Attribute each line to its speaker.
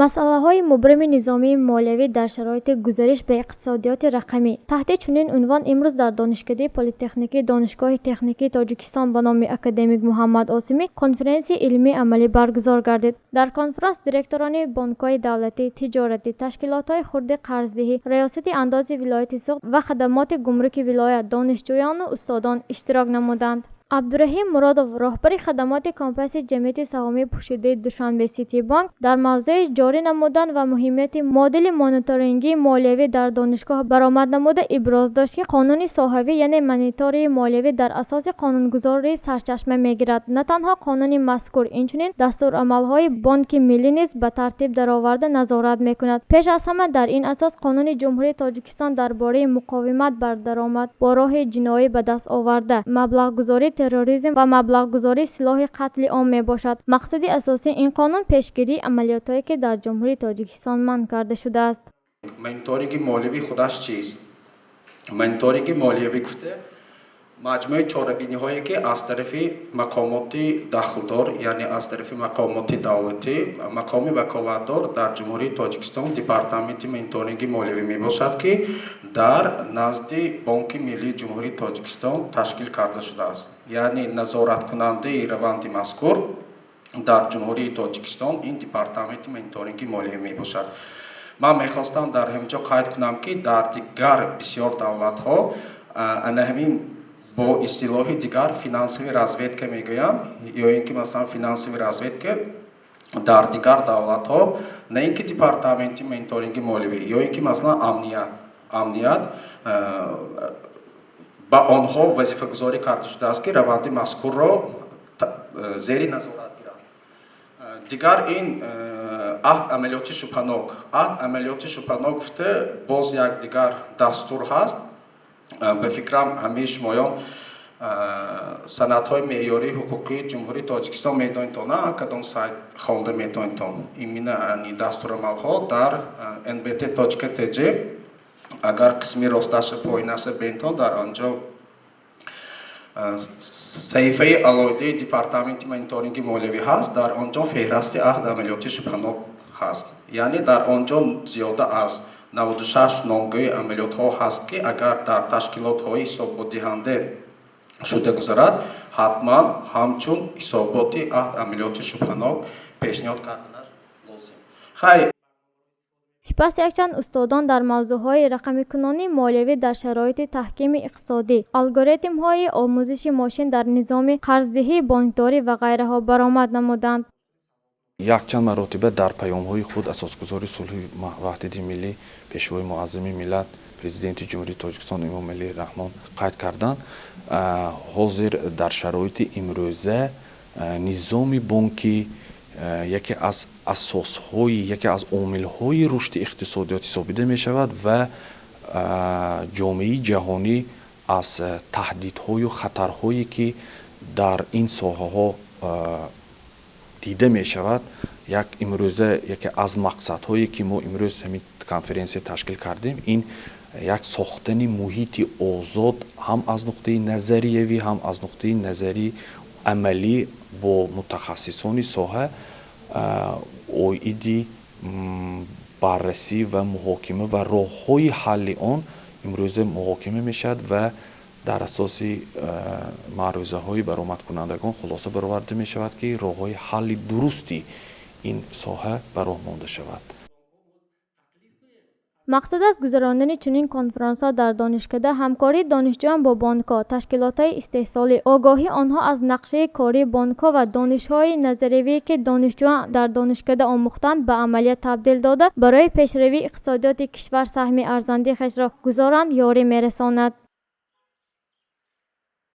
Speaker 1: Масъалаҳои мубрами низомии молиявӣ дар шароити гузариш ба иқтисодиёти рақамӣ. Таҳти чунин унвон имрӯз дар Донишкадаи политехникии Донишгоҳи техникии Тоҷикистон ба номи академик Муҳаммад Осимӣ конференсияи илмии амалӣ баргузор гардид. Дар конфронс директорони бонкҳои давлатӣ, тиҷоратӣ, ташкилотҳои хурди қарздиҳӣ, Раёсати андози вилояти Суғд ва хадамоти гумруки вилоят, донишҷӯёну устодон иштирок намуданд. Абдураҳим Муродов, роҳбари хадамоти комплекси ҷамъияти саҳомии пӯшидаи Душанбе Сити Бонк, дар мавзӯи ҷорӣ намудан ва муҳимияти модели мониторингии молиявӣ дар донишгоҳ баромад намуда, иброз дошт, ки қонуни соҳавӣ, яъне мониторинги молиявӣ, дар асоси қонунгузорӣ сарчашма мегирад. На танҳо қонуни мазкур, инчунин дастурамалҳои Бонки Миллӣ низ ба тартиб дароварда назорат мекунад. Пеш аз ҳама дар ин асос Қонуни Ҷумҳурии Тоҷикистон дар бораи муқовимат бар даромад бо роҳи ҷиноӣ ба даст оварда, маблағгузории терроризм ва маблағгузории силоҳи қатли ом мебошад. Мақсади асосии ин қонун пешгирии амалиётҳое, ки дар Ҷумҳурии Тоҷикистон манъ карда шудааст.
Speaker 2: Мониторинги молиявӣ худаш чист? Мониторинги молиявӣ гуфта маҷмӯи чорабиниҳое, ки аз тарафи мақомоти дахлдор, яъне аз тарафи мақомоти давлатӣ, мақоми ваколатдор дар Ҷумҳурии Тоҷикистон Департаменти мониторинги молиявӣ мебошад, ки дар назди Бонки Миллии Ҷумҳурии Тоҷикистон ташкил карда шудааст. Яъне назораткунандаи раванди мазкур дар Ҷумҳурии Тоҷикистон ин Департаменти мониторинги молиявӣ мебошад. Ман мехостам дар ҳамин ҷо қайд кунам, ки дар дигар бисёр давлатҳо ана ҳамин бо истилоҳи дигар финансовый разведка мегӯянд, ё ин ки масалан финансовый разведка. Дар дигар давлатҳо на ин ки департаменти мониторинги молиявӣ, ё ин ки масалан амният, ба онҳо вазифагузорӣ карда шудааст, ки раванди мазкурро зери назорат гиранд. Дигар ин аҳд амалиёти шубҳанок. Аҳд амалиёти шубҳанок гуфта боз як дигар дастур ҳаст. Ба фикрам, ҳамаи шумоён санадҳои меъёрии ҳуқуқии Ҷумҳурии Тоҷикистон медонедтон, на кадом сайт хонда метавонедтон. Именно дастурамалҳо дар nbt.tj, агар қисми росташа поинаша бентон, дар он ҷо саҳифаи алоҳидаи Департаменти мониторинги молиявӣ ҳаст. Дар он ҷо феҳрасти аҳд амалиёти шубҳанок ҳаст, яъне дар он ҷо зиёда аз 96 номгӯи амалиётҳо ҳаст, ки агар дар ташкилотҳои ҳисоботдиҳанда шуда гузарад, ҳатман ҳамчун ҳисоботи аҳд амалиёти шубҳанок пешниҳод карданаш лозим. Хай.
Speaker 1: Сипас якчанд устодон дар мавзӯъҳои рақамикунонии молиявӣ дар шароити таҳкими иқтисодӣ, алгоритмҳои омӯзиши мошин дар низоми қарздиҳии бонкдорӣ ва ғайраҳо баромад намуданд.
Speaker 3: Якчанд маротиба дар паёмҳои худ Асосгузори сулҳу ваҳдати миллӣ, Пешвои муаззами миллат, Президенти Ҷумҳурии Тоҷикистон Эмомалӣ Раҳмон қайд карданд: ҳозир дар шароити имрӯза низоми бонкӣ яке аз асосҳои, яке аз омилҳои рушди иқтисодиёт ҳисобида мешавад ва ҷомеаи ҷаҳонӣ аз таҳдидҳою хатарҳое, ки дар ин соҳаҳо дида мешавад. Як имрӯза яке аз мақсадҳое, ки мо имрӯз ҳамин конференсия ташкил кардем, ин як сохтани муҳити озод ҳам аз нуқтаи назариявӣ, ҳам аз нуқтаи назари амалӣ бо мутахассисони соҳа оиди баррасӣ ва муҳокима ва роҳҳои ҳалли он имрӯза муҳокима мешавад ва дар асоси маърӯзаҳои баромадкунандагон хулоса бароварда мешавад, ки роҳҳои ҳалли дурусти ин соҳа ба роҳ монда шавад.
Speaker 1: Мақсад аз гузарондани чунин конфронсҳо дар донишкада ҳамкории донишҷӯён бо бонкҳо, ташкилотҳои истеҳсолӣ, огоҳии онҳо аз нақшаи кории бонкҳо ва донишҳои назариявие, ки донишҷӯён дар донишкада омӯхтанд, ба амалият табдил дода, барои пешравии иқтисодиёти кишвар саҳми арзандаи хешро гузоранд, ёрӣ мерасонад.